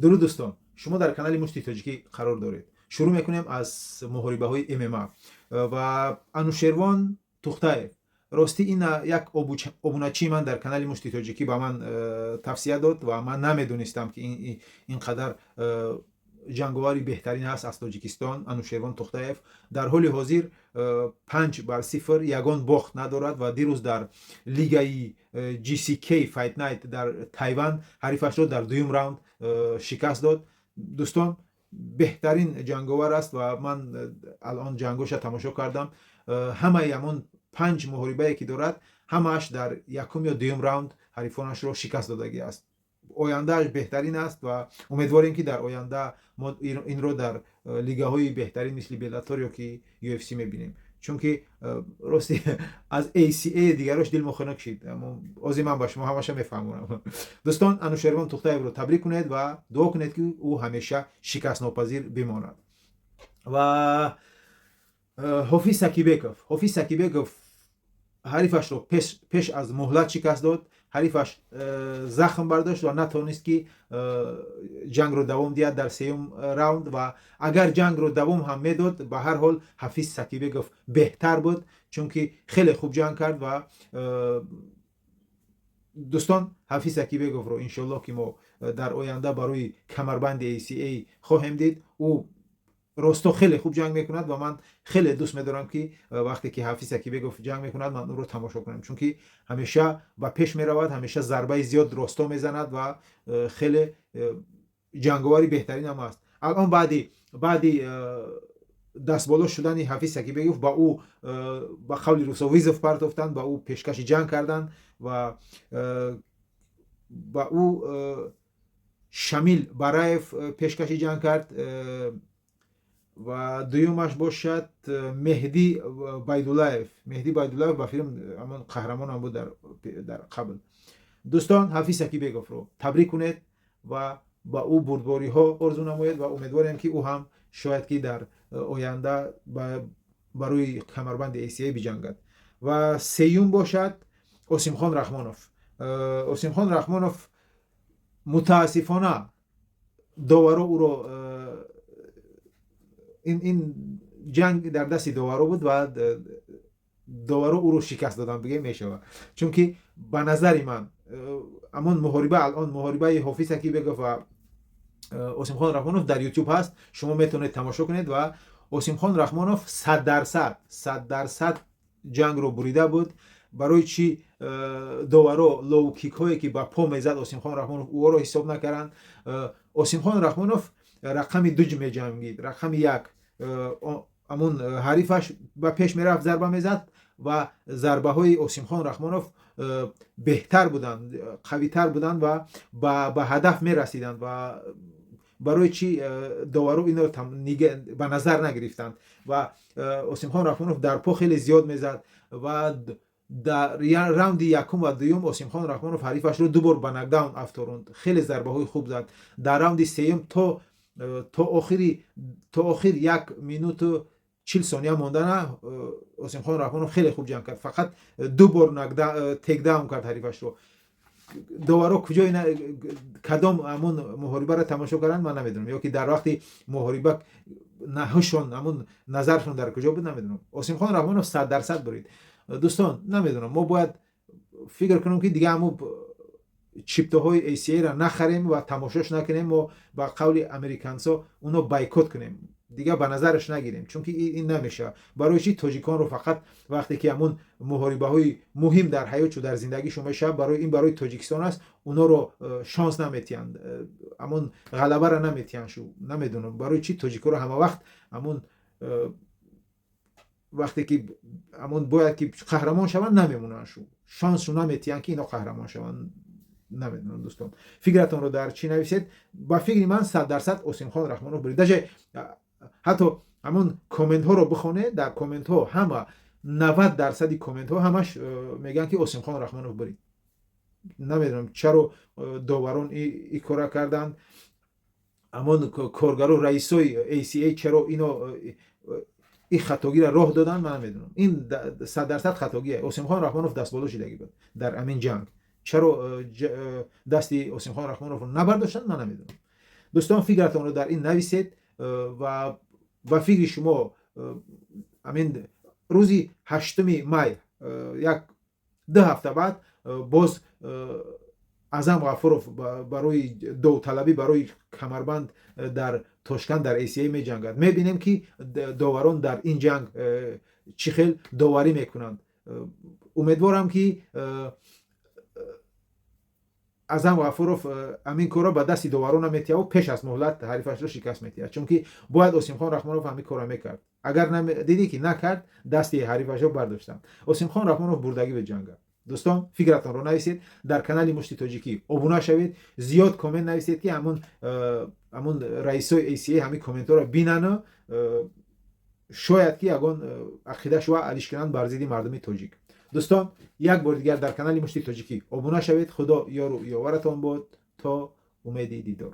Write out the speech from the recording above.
Дуруд, дӯстон! Шумо дар канали Мушти Тоҷикӣ қарор доред. Шурӯъ мекунем аз муҳорибаҳои ММА ва Анушервон Тухтаев. Ростӣ, ин як обуначии ман дар канали Мушти Тоҷикӣ ба ман тавсия дод ва ман намедонистам, ки ин қадар ҷанговари беҳтарин ҳаст аз Тоҷикистон. Анушервон Тухтаев дар ҳоли ҳозир 5-0, ягон бохт надорад ва дирӯз дар лигаи GCK Fight Night дар Тайван ҳарифашро дар дуюм раунд шикаст дод. Дӯстон, беҳтарин ҷанговар аст ва ман алон ҷангоша тамошо кардам. Ҳамаи ҳамон панҷ муҳорибае, ки дорад, ҳамааш дар якум ё дуюм раунд ҳарифонашро шикаст додагӣ аст. Ояндааш беҳтарин аст ва умедворем, ки дар оянда мо инро дар лигаҳои беҳтарин, мисли Беллатор ё ки UFC, мебинем, чунки рости, аз ACA дигарош дил хунук шид. Ози ман ба шумо ҳамаша мефаҳмонам. Дӯстон, Анушервон Тухтаевро табрик кунед ва дуо кунед, ки ӯ ҳамеша шикастнопазир бимонад. Ва Ҳофиз Сакибеков. Ҳофиз Сакибеков ҳарифашро пеш аз муҳлат шикаст дод. Ҳарифаш захм бардошт ва натавонист, ки ҷангро давом диҳад дар сеюм раунд. Ва агар ҷангро давом ҳам медод, ба ҳар ҳол Ҳафиз Сакибеков беҳтар буд, чунки хеле хуб ҷанг кард. Ва дӯстон, Ҳафиз Сакибековро, иншоаллоҳ, ки мо дар оянда барои камарбанди ACA хоҳем дид. Ӯ росто хеле хуб ҷанг мекунад ва ман хеле дӯст медорам, ки вақте ки Ҳафиз Акибеков ҷанг мекунад, ман ӯро тамошо кунам, чунки ҳамеша ба пеш меравад, ҳамеша зарбаи зиёд росто мезанад ва хеле ҷанговари беҳтаринам аст. Алон баъди дастболо шудани Ҳафиз Акибеков ба ӯ, ба қавли русо, вызов партофтанд, ба ӯ пешкаши ҷанг карданд ва ба ӯ Шамил Бараев пешкаши ҷанг кард ва дуюмаш бошад Меҳдӣ Байдуллаев. Меҳдӣ Байдуллаев ба филм ҳамон қаҳрамонам буд дар қабл. Дӯстон, Ҳафиз Акибековро табрик кунед ва ба ӯ бурдбориҳо орзу намоед ва умедворем, ки ӯ ҳам шояд ки дар оянда барои камарбанди ACA биҷангад. Ва сеюм бошад Осимхон Раҳмонов. Осимхон Раҳмонов, мутаассифона, доваро ӯро, ин ҷанг дар дасти доваро буд ва доваро ӯро шикаст доданд, бигем мешавад, чунки ба назари ман ҳамон муҳориба, алон муҳорибаи Ҳофиз Акибеков ва Осимхон Раҳмонов дар Ютуб ҳаст, шумо метавонед тамошо кунед. Ва Осимхон Раҳмонов 100%, 100% ҷангро бурида буд. Барои чӣ доваро лоу-кикҳое, ки ба по мезад Осимхон Раҳмонов, ӯро ҳисоб накарданд? Осимхон Раҳмонов рақами ду меҷангид, рақами як ҳамон ҳарифаш ба пеш мерафт, зарба мезад ва зарбаҳои Осимхон Раҳмонов беҳтар буданд, қавитар буданд ва ба ҳадаф мерасиданд. Ва барои чӣ доваро инро ба назар нагирифтанд? Ва Осимхон Раҳмонов дар по хеле зиёд мезад ва дар раунди якум ва дуюм Осимхон Раҳмонов ҳарифашро ду бор ба нокдаун афторонд, хеле зарбаҳои хуб зад. Дар раунди сеюм то охир 1 минуту 40 сония мондана Осимхон Раҳмонов хеле хуб ҷанг кард, фақат ду бор тейкдаун кард ҳарифашро. Доваро куҷои, кадом ҳамон муҳорибаро тамошо карданд, ман намедонам, ё ки дар вақти муҳориба наҳушон, ҳамон назаршон дар куҷо буд, намедонам. Осимхон Раҳмонов 100% бурид. Дӯстон, намедонам, мо бояд фикр кунем, ки дига ҳамун чиптаҳои ACA-ра нахарем ва тамошош накунем. Мо, ба қавли американцо, уно бойкот кунем, дига ба назараш нагирем, чунки ин намешавад. Барои чӣ тоҷиконро фақат вақте ки ҳамун муҳорибаҳои муҳим дар ҳаётшу, дар зиндагишон мешавад, барои ин, барои Тоҷикистон аст, уноро шонс наметиҳанд, ҳамун ғалабаро наметиҳанд шу? Намедонам, барои чӣ тоҷикоро ҳама вақт ҳамун вақте ки ҳамун бояд ки қаҳрамон шаванд, намемонанд шу, шонсшу наметиҳанд, ки ино қаҳрамон шаванд? Намедонам, дӯстон, фикратонро дар чӣ нависед. Ба фикри ман, 100% Осимхон Раҳмонов бурид. Даже ҳатто ҳамон комментҳоро бихонед, дар комментҳо ҳама, 90 дарсади комментҳо ҳамаш мегӯянд, ки Осимхон Раҳмонов бурид. Намедонам, чаро доварон и кора карданд, ҳамон коргаро, раисои ACA чаро ино ин хатогиро роҳ доданд, ман намедонам. Ин 100% хатогие. Осимхон Раҳмонов дастболо шидагӣ буд дар амин ҷанг. Чаро дасти Осимхон Раҳмоновро набардоштанд, ман намедонам. Дӯстон, фикратонро дар ин нависед ва ба фикри шумо, ҳамин рӯзи 8 май, як 2 ҳафта баъд, боз Аъзам Ғафуров барои довталабӣ барои камарбанд дар Тошканд, дар ACA меҷангад. Мебинем, ки доварон дар ин ҷанг чӣ хел доварӣ мекунанд. Умедворам, ки Аъзам Ғафуров ҳамин корро ба дасти доварона метиҳаву пеш аз муҳлат ҳарифашро шикаст метиҳад, чунки бояд Осимхон Раҳмонов ҳамин корро мекард. Агар дидӣ, ки накард, дасти ҳарифашро бардоштанд. Осимхон Раҳмонов бурдагӣ ба ҷангад. Дӯстон, фикратонро нависед. Дар канали Мушти Тоҷикӣ обуна шавед, зиёд коммент нависед, ки ҳамун раисои ACA ҳамин комментҳоро бинану шояд, ки ягон ақида шува алиш кунанд бар зидди мардуми тоҷик. Дӯстон, як бори дигар дар канали Мушти Тоҷикӣ обуна шавед. Худо ёру ёваратон бод. То умеди дидор.